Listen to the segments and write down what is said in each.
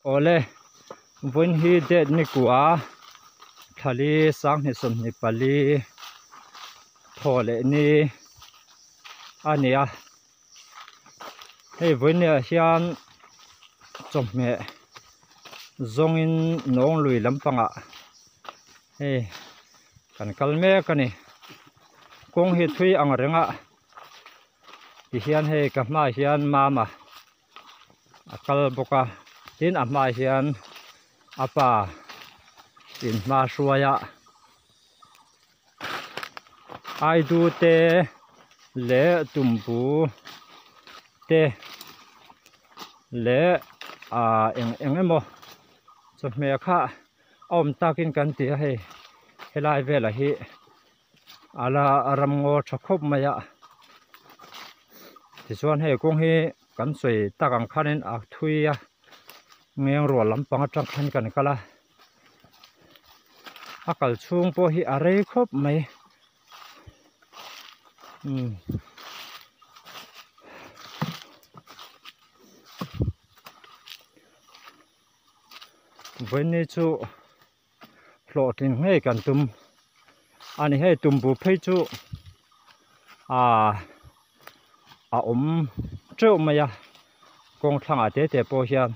Awle, vawiin hi date ni kua thlali sanghnih 24 thaw leh ni a ni a. Hei vawiin ah hian chawhmeh zawngin nawng lui lampangah hei kan kal mek a ni. Kawng hi thui ang reng a tihian hei ka hmaah hian mama a kal bawk a tin a hmaah hian a pa in hma hruai a aidu te leh tumbu te leh ah eng eng emaw chawhmeh kha a awm takin kan ti a hei helai velah hi. Ala ram ngaw tha khawp mai a tichuan hei kawng hi kan sawi tak ang khanin a thui a ngeng rual lampang atang khan kan kal a a kal chhung pawh hi a rei khawp mai umm. Vawiin chu. Hlawhtling ngei kan tum a ni hei tumbu phei chu aaa a awm teuh mai a kawng thlangah te te pawh hian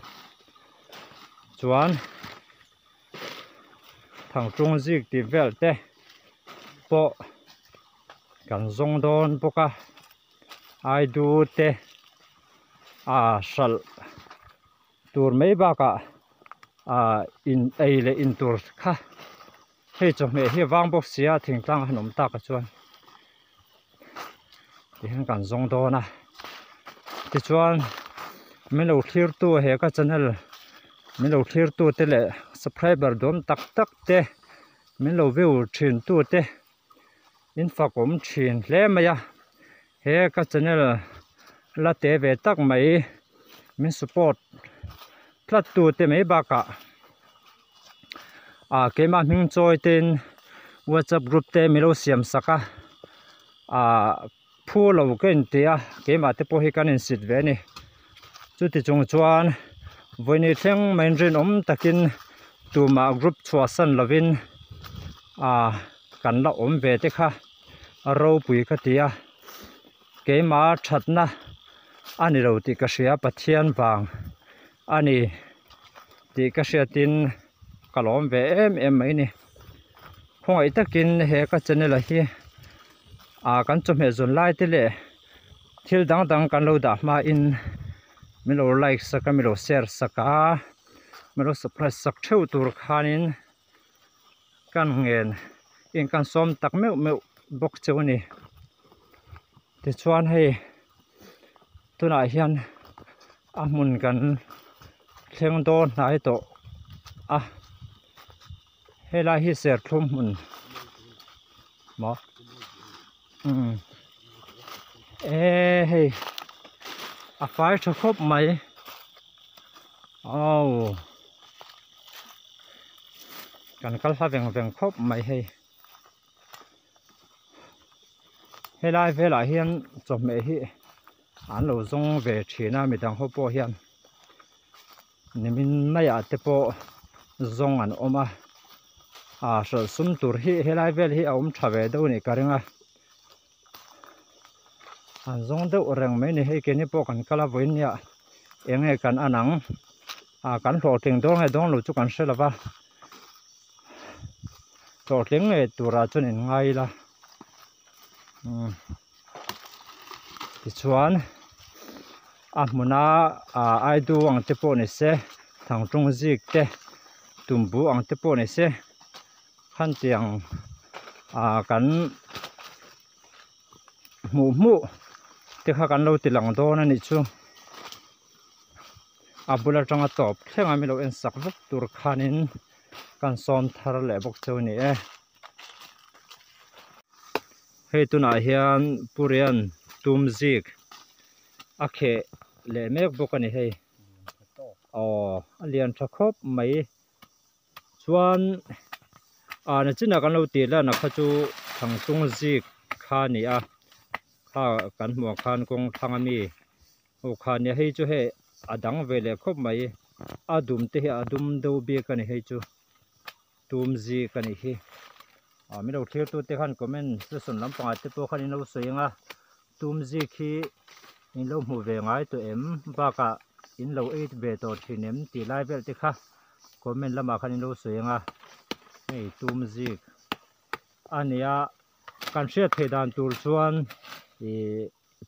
chuan thangtlung zik tih vel te pawh kan zawng dawn bawk a aidu te aa hralh. Tur mai bakah ah in ei leh in tur kha hei chawhmeh hi a vang bawk sia thingtlang a han awm tak ah chuan tihian kan zawng dawn a tichuan min lo thlir tu he ka channel min lo thlir tu te leh subscriber dawm tak tak te min lo view thin tu te in fak awm thin hle mai a he ka channel la te ve tak mai min support tlat tu te mai bakah ah keimah hming chawi ten whatsapp group te min lo siam sak a ah phu lo ka inti a keimah te pawh hi kan insit ve a ni chuti chung chuan vawiin thleng mai rinawm takin tumah group chhuahsan lovin ah kan la awm ve te kha a ropui ka ti a keimah thatna a ni lo tih ka hria Pathian vang a ni tih ka hriatin ka lawm ve em em mai a ni khawngaih takin he ka channel ah hi ah kan chawhmeh zawn lai te leh thil dang dang kan lo dah hmain min lo like sak a min lo share sak a min lo subscribe sak theuh tur khanin kan ngen in kan sawm tak meuh meuh bawk cheu a ni tichuan hei tunah hian a hmun kan thleng dawn hnai tawh a helai hi serthlum hmun maw umm e hei a fai tha khawp mai aw. Kan kal hla veng veng khawp mai hei. Helai velah hian chawhmeh hi an lo zawng ve thin a midang ho pawh hian nimin maiah te pawh zawng an awm a ah hralh sum tur hi helai vel hi a awm tha ve deuh a nih ka ring a an zawng deuh reng mai a ni hei keini pawh kan kal a vawiin nia eng nge kan an ang. Ah kan hlawhtling dawn nge dawn lo chu kan hre lova hlawhtling ngei turah chuan in ngai ila umm tichuan a hmuna ah aidu ang te pawh ni se thangtlung zik te tumbu ang te pawh ni se khantiang ah kan hmuh hmuh te kha kan lo ti lang dawn a nih chu. A bul atanga tawp thleng a milo en sak vek tur khanin kan sawm thar leh bawk chu a ni e. Hei tunah hian Purian tum zik a kheh leh mek bawk a ni hei. Aw a lian tha khawp mai. Chuan ah nachinah kan lo tih lan a kha chu thangtung zik kha a ni a kha kan hmuh ang khan kawng thlang a mi. Aw kha nia hei chu hei a dang ve leh khawp mai. A dum te hi a dum deuh bik a ni hei chu tum zik a nih hi ah min lo thlir tu te khan comment section lampangah te pawh khan in lo sawi ang a tum zik hi in lo hmuh ve ngai tawh em bakah in lo ei ve tawh thin em tih lai vel te kha comment lamah khan in lo sawi ang a hei tum zik a nia kan hriat theih dan tur chuan ih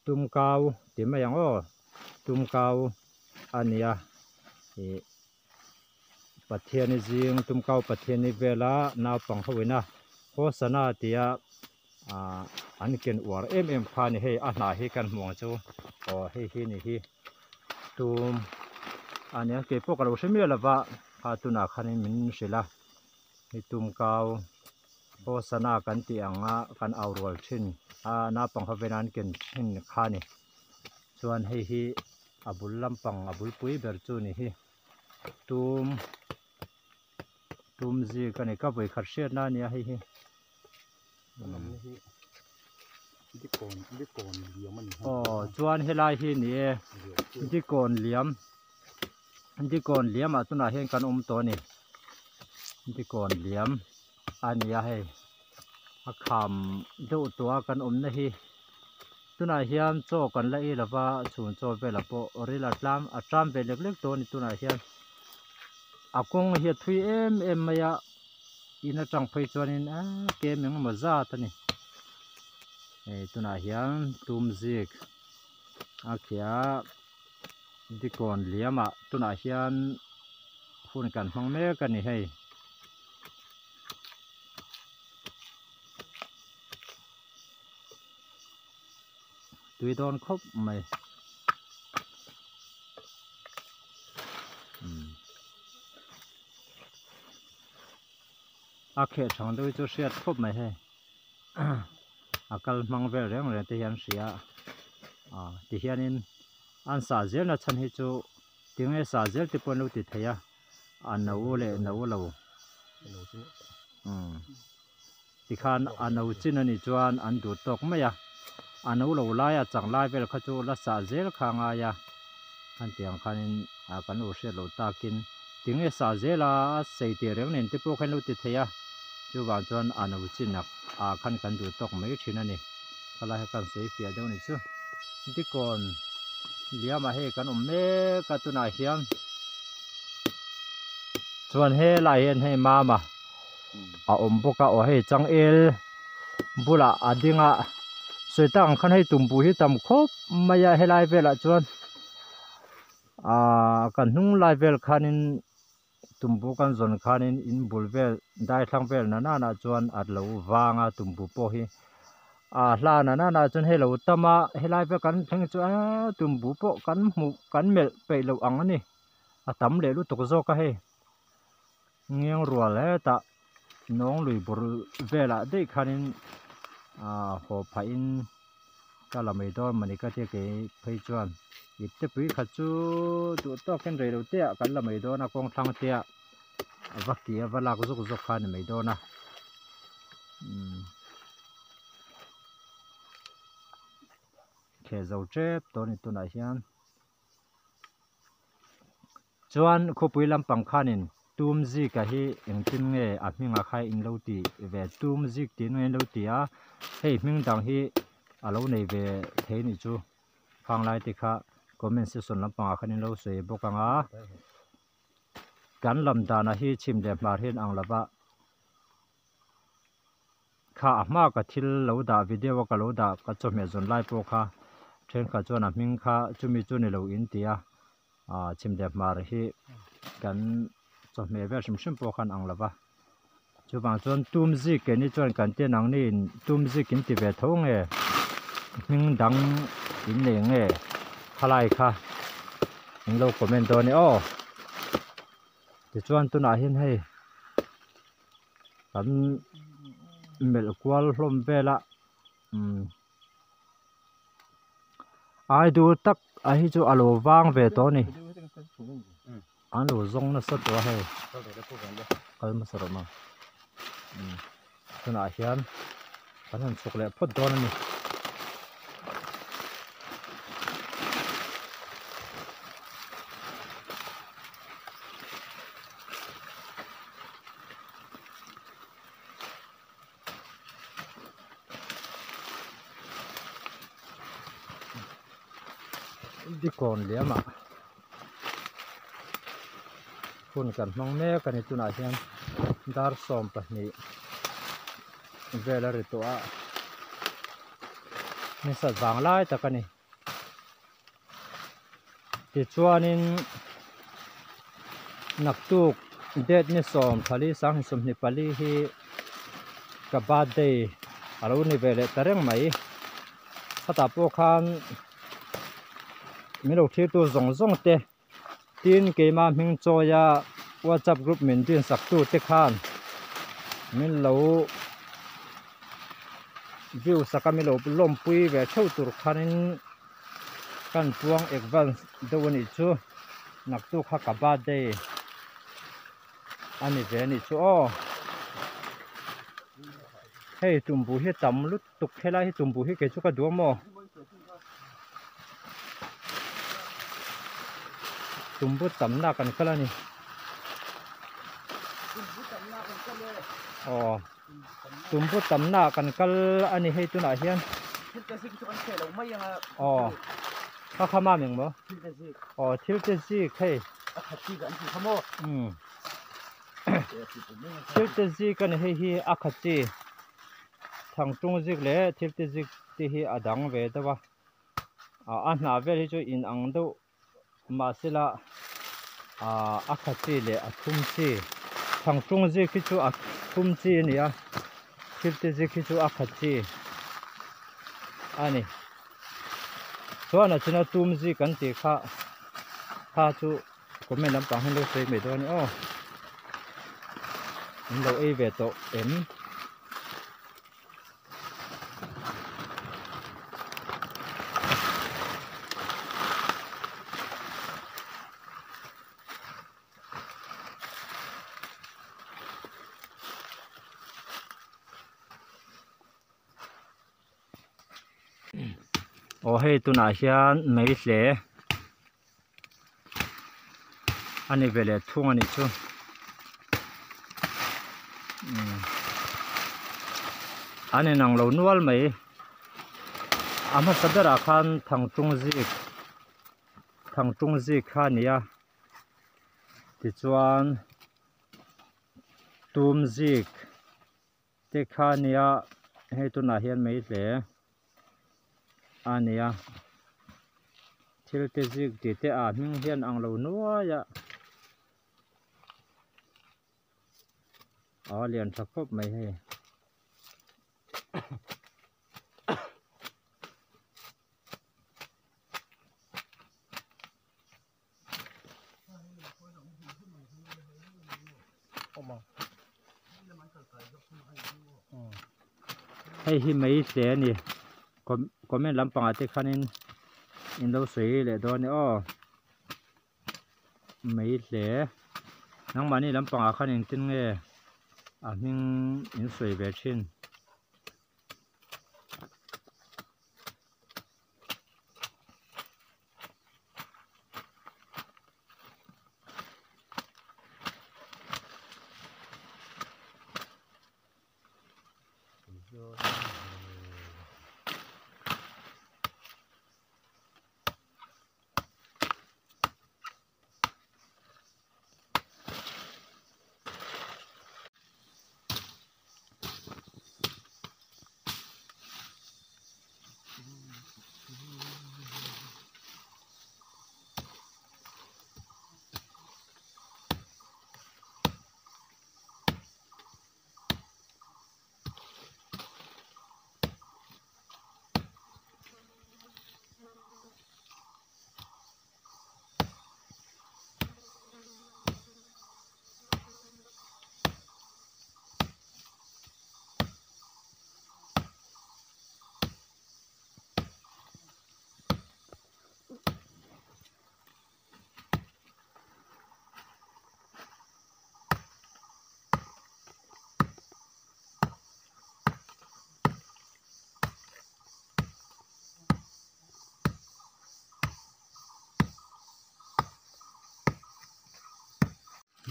tumkau tih mai ang aw tumkau a nia ih Pathiani zing tumkau Pathiani vela naupang ho ina Hosana tia ah an ken uar em em kha a ni hei a hnah hi kan hmuh ang chu aw hei hi ni hi tum a nia keipawh ka lo hre miah lova kha tunah khanin min hrilh a hei tumkau Hosana kan tih anga kan au rual thin a naupang ho vena an ken thin kha a ni chuan hei hi a bul lampang a bulpui ber chu ni hi tum tum zik a ni ka vawikhat hriatna a nia hei hi. Aw chuan helai hi ni e dikawn liam dikawn liamah tunah hian kan awm tawh a ni dikawn liam a ni a hei a kham deuh tawh a kan awmna hi tunah hian chaw kan la ei lova chhun chaw velah pawh ril a tlam a tram ve lek lek tawh a ni tunah hian a kawng hi a thui em em mai a in atang phei chuanin aaa kem engemaw zat a ni hei tunah hian tum zik a khia dikawn liamah tunah hian hun kan hmang mek a ni hei. Tui dawn khawp mai a kheh thang deuh hi chu hriat khawp mai hei a kal hmang vel reng reng te hian hria a ti hianin an sah zel na chhan hi chu tinge sah zel te pawh an lo ti thei a a no leh no lo umm tikhan a no chin a nih chuan an duh tawk mai a a no lo laia chang lai vel kha chu la sah zel kha a ngai a an tih ang khanin ah kan lo hriat loh takin tinge sah zel a sei tih reng nen te pawh kha an lo ti thei a chuvang chuan a no chin ah ah khan kan duh tawk mai thin a ni khalai kha kan sawi fiah deuh a ni chu dikawn liamah hei kan awm mek a tunah hian chuan helaiah hian hei mama a awm bawk a aw hei changel bulah a ding a sawi tak ang khan hei tumbu hi tam khawp mai a helai velah chuan ahh kan hnung lai vel khanin tumbu kan zawn khanin in bul vel daithlang vel na nana chuan a lo vang a tumbu pawh hi ah hla na nana chuan hei lo tam a helai vel kan thleng chu eee tumbu pawh kan hmuh kan melh peih loh ang a ni a tam leh lutuk zawk a hei. Ngeng rual hetah nawng lui bur velah daih khanin ah haw phahin ka la mai dawn mawni ka tia kei phei chuan ipte pui khat chu duh tawkin rei lo te ah kan la mai dawn a kawng thlang te ah va ki a va lak zuk zuk kha a ni mai dawn a umm kheh zo tep tawh a ni tunah hian. Chuan khawpui lampang khanin tum zika hi engtin nge a hmingah kha in lo ti ve tum zik tih nge in lo ti a hei hming dang hi a lo nei ve thei nih chu khang lai te kha comment section lampangah khan in lo sawi bawk ang a kan lam danah hi chhim leh hmar hian ang lova Kha a hma ka thil lo dah video a ka lo dah ka chawhmeh zawn lai pawh kha thenkhat chuan a hming kha chumi chu ni lo in ti a ah chhim leh hmar hi kan chawhmeh vel hrim hrim pawh khan ang lo va chuvang chuan tum zik keini chuan kan ti nang niin tum zik in ti ve tho nge hming dang in nei nge khalai kha in lo comment dawn e aw tichuan tunah hian hei. Kan melh kual hlawm vel a umm ai dur tak a hi chu a lo vang ve tawh a ni an lo zawng nasa tawh a hei kal hmasa rawh ma umm tunah hian kan han chhuk leh phawt dawn a ni. Dikawn liamah hun kan hmang mek a ni tunah hian dar 12 vel a ri tawh a ni sat vang lai tak a ni tichuanin naktuk date ni 10 24 hi ka birthday a lo ni ve leh ta reng mai khatah pawh khan min lo thlir tur zawng zawng te tin keimah hming chawia whatsapp group min din sak tu te khan min lo view sak a min lo lawmpui ve theuh tur khanin kan puang advance deuh a nih chu naktuk kha ka birthday a ni ve a nih chu aw hei tumbu hi a tam lut tuk helai hi tumbu hi kei chu ka duh a maw tumbu tamna kan kal a ni aw tumbu tamna kan kal a ni hei tunah hian aw kha kha mam engmaw aw thil te zik hei umm thil te zik a ni hei hi a kha chi. Thangtung zik leh thil te zik te hi a dang ve deuh a ah a hnah vel hi chu in ang deuh mahse la ah a kha chi leh a thum chi thangtung zik hi chu a thum chi a ni a thil te zik hi chu a kha chi a ni chuan a chuna tum zik kan tih kha kha chu comment lampang hian lo sawi mai dawn a ni aw an lo ei ve tawh em. Aw hei tunah hian mei hle a ni ve leh thung a nih chu umm an inang lo nual mai a hmasa berah khan thangtung zik thangtung zik kha a ni a tichuan tum zik. Te kha a nia hei tunah hian mai hle a nia thil te zik tih te ah hming hian ang lo nuai a a lian tha khawp mai hei. Hei hi mai hle a ni comment lampangah te khanin in lo sawi leh dawn a ni aw mai hle nangmahni lampangah khan engtin nge a hming in sawi ve thin.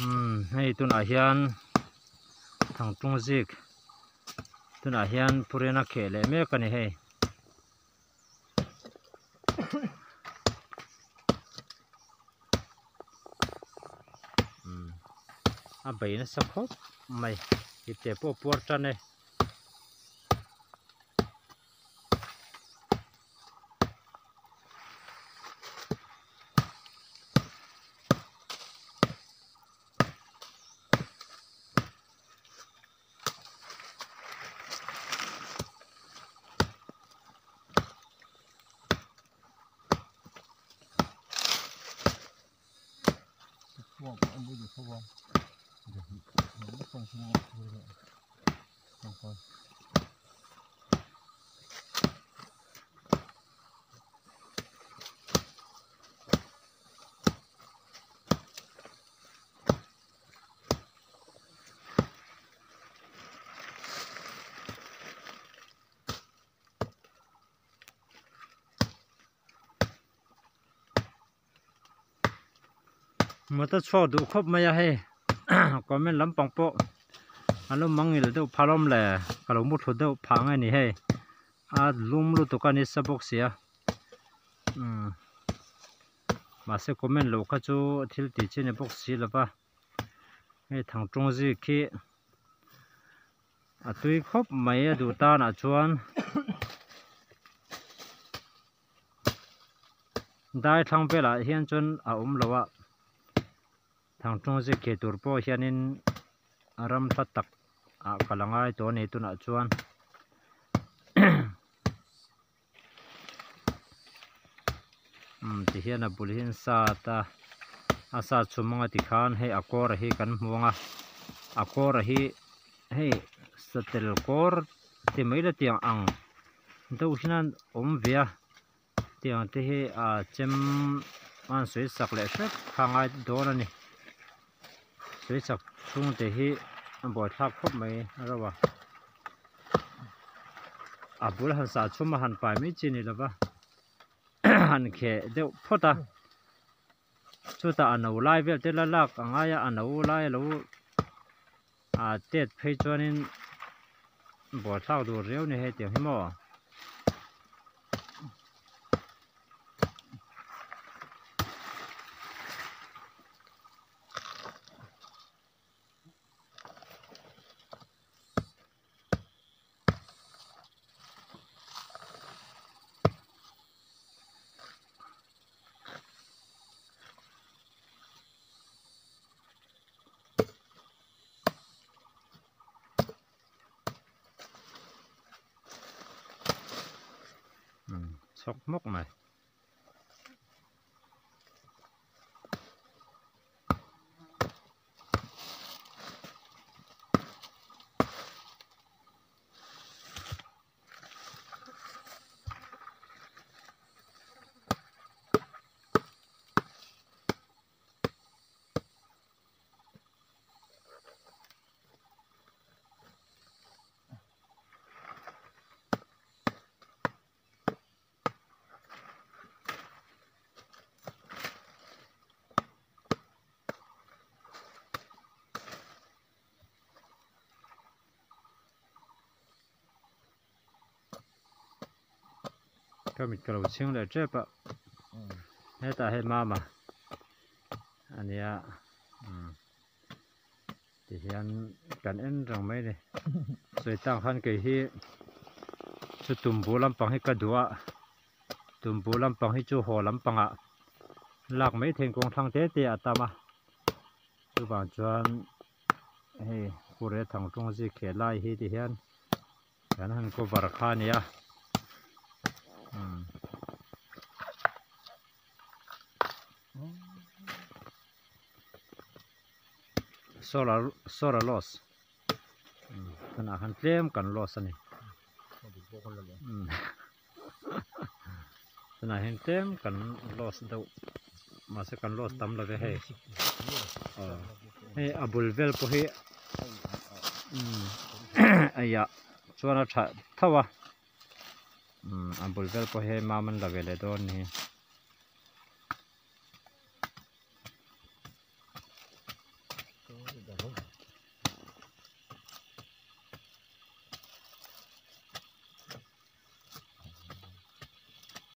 Umm hei tunah hian thangtung zik tunah hian purena kheh leh mek a ni hei. a bei nasa khawp mai ipte pawh puar tan e. Mut a chhuak duh khawp mai a hei comment lampang pawh an lo mangil deuh phal awm le ka lo mu thlu deuh phah nge ni hei a lum lutuk a ni sa bawk si a umm mahse comment loh kha chu thil tih chi a ni bawk si lo va hei thangtawng zik khi a tui khawp mai a duh tanah chuan. Dai thlang velah hian chuan a awm lo a thangtawng zek thei tur pawh hianin a ram hla tak ah ka la ngai tawh a ni tunah chuan umm ti hian a bul hi an sat a a sat chhum anga tikhan hei a kawr hi kan hmu ang a a kawr hi hei satel kawr ti mai la tiang ang deuh hian an awm ve a tiang te hi ah chem a an sawi sak leh hrep kha a ngai dawn a ni sawi sak chhung te hi a buaithlak khawp mai a reuh a a bul han sah chhum a han pai mai chi a ni lo va han kheh deuh phawt a chutah a no lai vel te la lak a ngai a a no lai a lo ah tet phei chuanin buaithlak duh riau a ni hei tiang hi maw. Chhawk hmawk mai. Ka mit ka lo chhing leh tep a hetah hei mama ania tihian kan en reng mai a ni sawi tak khan kei hi chu tumbu lampang hi ka duh a tumbu lampang hi chu haw lampangah lak mai theih kawng thlang te te a tam a chuvang chuan hei kure thangtawng zik kheh lai hi ti hian kan han cover kha a ni a umm. Solar solar loss tunah khan tlem kan loss a ni tunah hian tlem kan loss deuh mahse kan loss tam lo ve hei hei a bul vel pawh hi eiah chuan a tha tho a a bul vel pawh hi mam an la ve leh dawn a ni.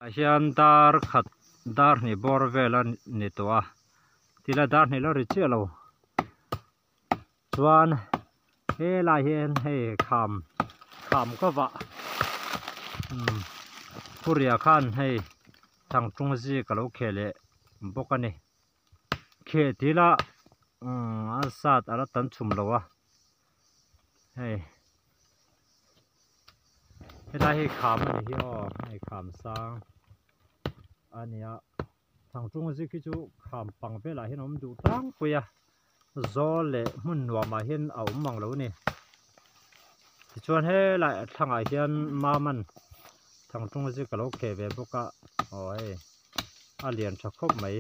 Ah hian dar khat dar hnih bawr vel a ni tawh a tila dar hnih lo ri chiah lo. Chuan helai hian hei kham kham ka vah umm Puria khan hei thangtlung zik a lo kheh leh bawk a ni. Kheh tih ila umm a sat a la tam chhum lo a hei helai hi kham a ni hi aw hei kham sang a ni a thangtlung zik hi chu kham pang velah hian a awm duh tlangpui a zawl leh hmun nuamah hian a awm mang lo a ni tichuan helai a thlangah hian maman thangtlung zik a lo kheh ve bawk a aw hei. a lian tha khawp mai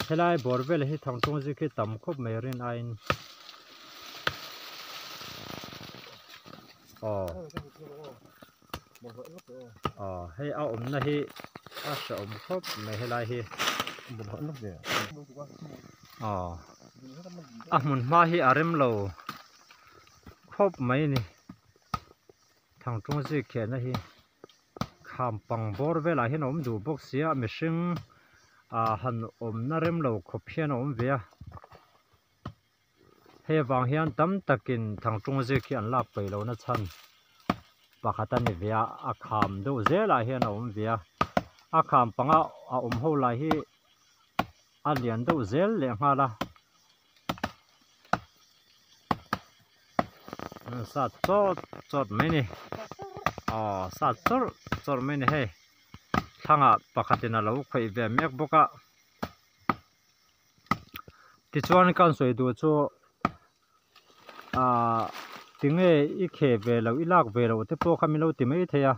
helai bawr vel hi thangtawng zik hi tam khawp mai rin aiin aw aw hei a awmna hi a hrehawm khawp mai helai hi aw a hmun hma hi a rem lo khawp mai a ni. Thangṭung zik khiahna hi kham pang bawr velah hian a awm duh bawk si a mihring ah han awmna rem lo khawp hian a awm ve a hei avang hian tam takin thangṭung zik hi an lak peih lohna chhan pakhat a ni ve a a kham deuh zelah hian a awm ve a a kham panga a awm ho lai hi a lian deuh zel leh nghal a. Sat chawt chawt mai ni aw sat chawrh chawrh mai ni hei thlangah pakhatin a lo khawih ve mek bawk a tichuan ka sawi duh chu ahh tinge i kheh ve loh i lak ve loh te pawh kha min lo ti mai thei a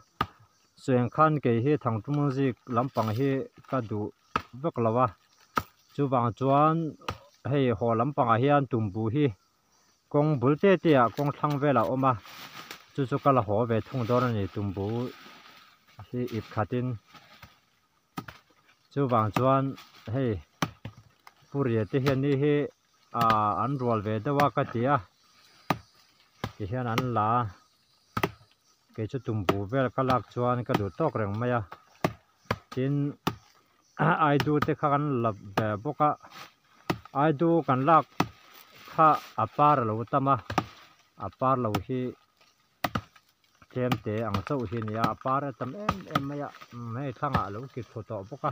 chuan khan kei hi thangṭum zik lampang hi ka duh vek lo a chuvang chuan hei haw lampangah hian tumbu hi. Kawng bul te te ah kawng thlang velah a awm a chu chu ka la haw ve thung dawn a ni tumbu hi ip khat in chuvang chuan hei puriah te hian ni hi ah an rual ve deuh a ka ti a ti hian an la a kei chu tumbu vel ka lak chuan ka duh tawk reng mai a tin aidu te kha kan la ve bawk a aidu kan lak kha a par a lo tam a a par lo hi tlem te ang chauh hi a ni a a par a tam em em mai a umm hei thlangah a lo ki thlu tawh bawk a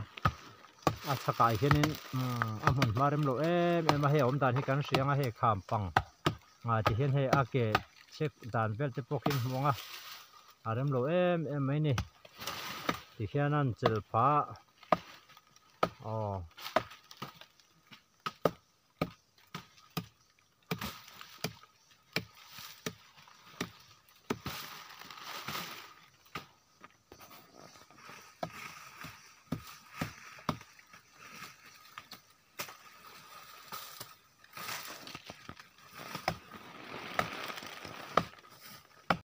a chhakah hianin umm a hmun hma rem loh em em a hei a awm dan hi kan hria ang a hei kham pang ah ti hian hei a ke chek dan vel te pawh khi an hmu ang a a rem lo em em mai a ni ti hian a han chelh phah a aw.